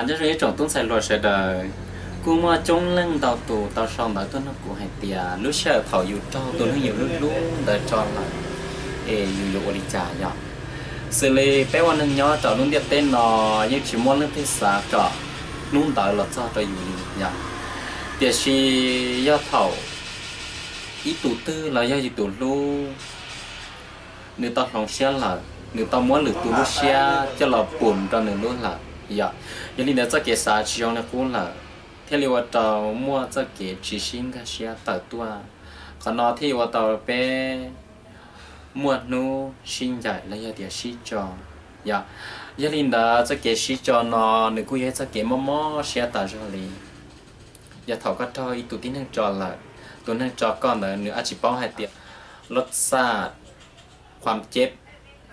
Nyob zoo ib tsoom tub ntxhais hluas sawv daws, kuj muaj coob leej ntau tus tau sau ntawv tuaj nug kuv hais tias lub sij hawm thaum yus raug tus neeg yus hlub hlub ntawd tso lawm es yus yuav ua li cas yom. Xws li peb ua neeg nyob rau lub ntiaj teb no yeej tsis muaj leej twg xav kom hnub ntawd los txog rau yus li yom. Tiam sis yog thaum ib tus twg los yog yus tus hlub nws tau hloov siab lawm, nws tau muab lwm tus lub siab coj los pum rau nws lub lawm yom. Yog li ntawd txoj kev xav tsis zoo li qub lawm, thiaj li ua rau muaj txoj kev tsis sib nkag siab tawm tuaj. Qhov no thiaj yuav ua tau peb muaj hnub sib ncaim los yog tias sib tso yom. Yog li ntawd txoj kev sib tso no nws kuj yog ib txoj kev mob mob siab tas zog li. Yog thaum koj raug ib tus tib neeg tso lawm, tus neeg tso koj ntawd nws ab tsis paub hais tias lub xaj qhuam ceb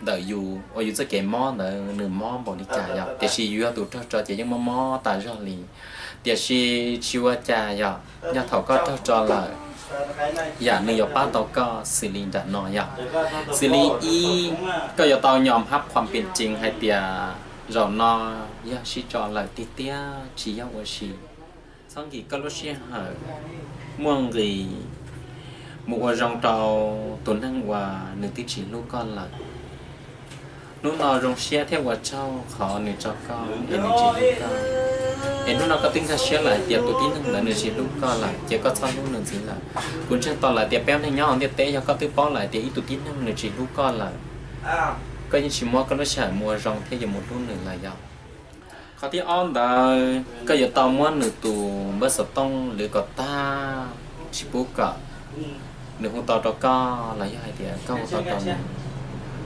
ntawm yus uas yus txoj kev mob ntawd nws mob npaum li cas yom, tiam sis yus yog tus raug tso ces yeej mob mob tas zog li. Tiam sis tsis ua cas yom, yog thaum koj raug tso lawm, yam nws yuav pab tau koj xws li nram no yom. Xws li ib, koj yuav tau nyom hab qhuam pes cees hais tias zaum no yog sib tso lawm tiag tiag tsis yog ua si. Txhob nkim koj lub sij hawm muaj nqis mus ua zoo rau tus neeg uas nws twb tsis hlub koj lawm. Hnub no zoo siab thiab ua tsaug qhov nws tso koj es nws tsis hlub koj. Es hnub no koj twb nkag siab lawm hais tias tus tib neeg ntawd nws tsis hlub koj lawm ces koj txhob hlub nws ntxiv lawm. Kuv ntseeg tau lawm tias peb ua neeg nyob hauv ntiaj teb yog koj twb paub lawm hais tias ib tug tib neeg nws tsis hlub koj lawm, koj yeej tsis muab koj lub sij hawm mus ua zoo thiab yuav mus hlub nws lawm yom. Qhov thib ob ntawd koj yuav tau muab nws tus npawb xov tooj lwv kom tag, tsis pub kom nws hu tau rau koj los yog hais tias koj hu tau rau nws.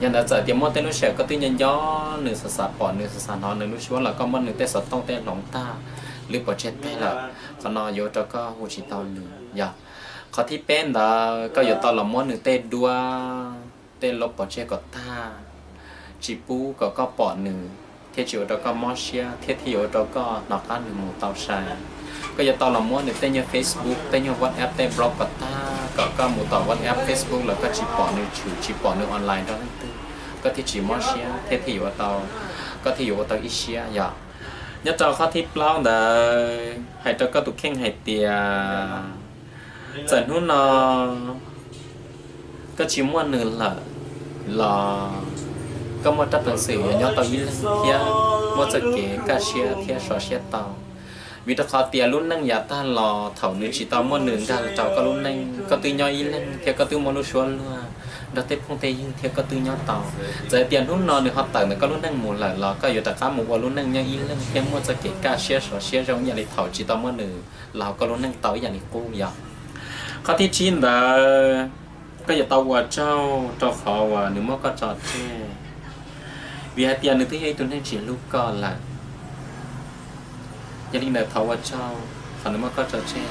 Yog ntawd txawm tias muaj tej lub sij hawm koj twb nco nco nws, xav xav pom nws, xav xav hnov nws lub suab los koj muab nws tej xov tooj tej hloov tag, lwv pov tseg tag lawm, qhov no yuav ua rau koj hu tsis tau nws yom. Qhov thib peb ntawd koj yuav tau los muab nws tej duab, tej lub pov tseg kom tag, tsis pub kom koj pom nws, thiaj tsis ua rau koj mob siab thiab thiaj yuav ua rau koj hnov qab nws mus tau sai. Koj yuav tau los muab nws tej nyuag Facebook, tej nyuag WhatsApp, tej block kom tag, kom koj mus tom WhatsApp, Facebook los koj tsis pom nws tshwm, tsis pom nws online rau leej twg, koj thiaj tsis mob siab thiab thiaj yuav tau, koj thiaj yuav ua tau ib siab yom. Nyob rau qhov thib plaub ntawd hais rau koj tus kheej hais tias txawm hnub no koj tsis muaj nws lawm los koj muaj rab peev xwm yuav nyob tau ib leeg thiab muaj txoj kev kaj siab thiab sov siab tau. Vim rau qhov tias lub neej yav tag los thaum nws tsis tau muaj nws nkag rau koj lub neej, koj twb nyob ib leeg thiab koj twb muaj lub suab luag nrog tej phooj tej ywg thiab koj twb nyob tau. Txawm tias hnub no nws ho tawm ntawm koj lub neej mus lawm los koj yuav rov qab mus ua lub neej nyob ib leeg thiab muaj txoj kev kaj siab sov siab zoo ib yam li thaum tsis tau muaj nws los koj lub neej tau ib yam li qub yom. Qhov thib tsib ntawd koj yuav tau ua tsaug rau qhov uas nws muab koj tso tseg, vim hais tias nws twb yog ib tug neeg tsis hlub koj lawm. Yog li ntawd thov ua tsaug qhov nws muab koj tso tseg,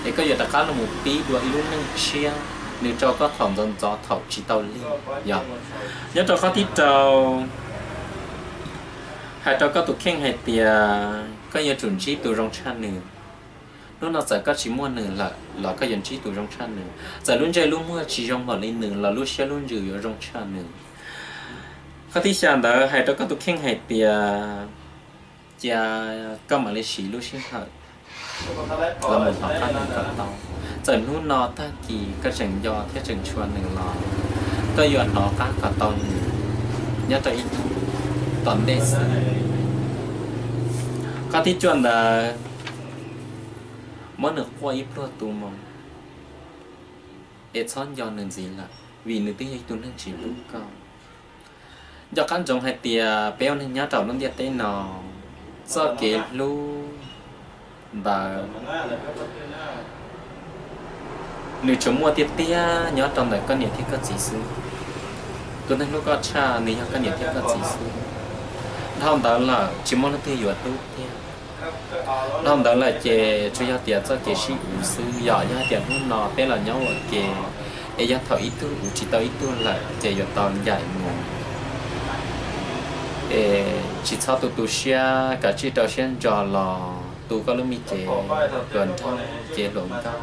es koj yuav rov qab los mus pib dua ib lub neej tshiab, nws tso koj thaum ntxov ntxov thaum tsis tau lig yom. Nyob rau qhov thib rau, hais rau koj tus kheej hais tias koj yuav tsum ntsib tus zoo tshaj nws. Hnub no txawm koj tsis muaj nws lawm los koj yuav ntsib tus zoo tshaj nws. Txawm lub ntsej lub muag tsis zoo npaum li nws los lub siab lub ntsws yuav zoo tshaj nws. Qhov thib xya ntawd hais rau koj tus kheej hais tias cia koj mam li siv lub sij hawm los mus hnov qab nws kom tau. Txawm hnub no tag kis koj tseem nco thiab tseem tshua nws los koj yuav hnov qab kom tau nws nyob rau ib hnub tom ntej xwb. Qhov thib cuaj ntawd, muab nws quaj ib pluag tu moo, es txhob nco nws ntxiv lawm, vim nws twb yog ib tug neeg tsis hlub koj. Nco qab ntsoov hais tias peb ua neeg nyob rau lub ntiaj teb no, txoj kev hlub ntawd nws tsuas muaj tiag tiag nyob rau ntawm koj niam thiab koj txiv xwb. Tus neeg hlub koj tshaj nws yog koj niam thiab koj txiv xwb. Dhau ntawd lawm tsis muaj leej twg yuav hlub tiag. Dhau ntawd lawm ces tsuas yog tias txoj kev sib uv xwb. Yog, yog hais tias hnub no peb los nyob ua ke, es yog thaum ib tug uv tsis tau ib tug lawm ces yuav tau ncaim mus, es tsis txhob tu tu siab, kav tsij rau siab ntso los tu koj lub me cev hluas nraug, cev hluas nkauj,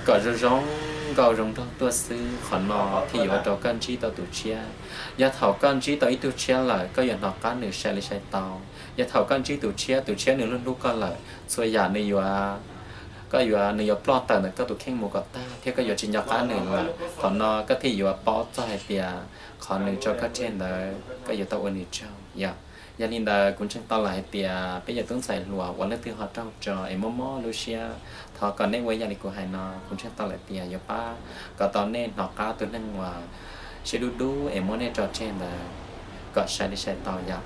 kom zoo zoo nkauj zoo nraug tuaj xwb, qhov no thiaj yuav ua rau koj ntsib tau tus tshiab. Yog thaum koj ntsib tau ib tug tshiab lawm, koj yuav hnov qab nws sai li sai tau. Yog thaum koj ntsib tus tshiab, tus tshiab nws hlub hlub koj lawm, txhua yam nws yuav, koj yuav, nws yuav ploj tawm ntawm koj tus kheej mus kom tag thiab koj yuav tsis nco qab nws lawm. Thaum no koj thiaj yuav paub txog hais tias qhov nws tso koj tseg ntawd koj yuav tau ua nws tsaug yom. Yog li ntawd kuv ntseeg tau lawm hais tias peb cov tub ntxhais hluas uas leej twg ho raug tso es mob mob lub siab, thov kom nej ua ib yam li kuv hais no, kuv ntseeg tau lawm tias yuav pab kom tau nej hnov qab tus neeg uas siab dub dub es muab nej tso tseg ntawd kom sai li sai tau yom.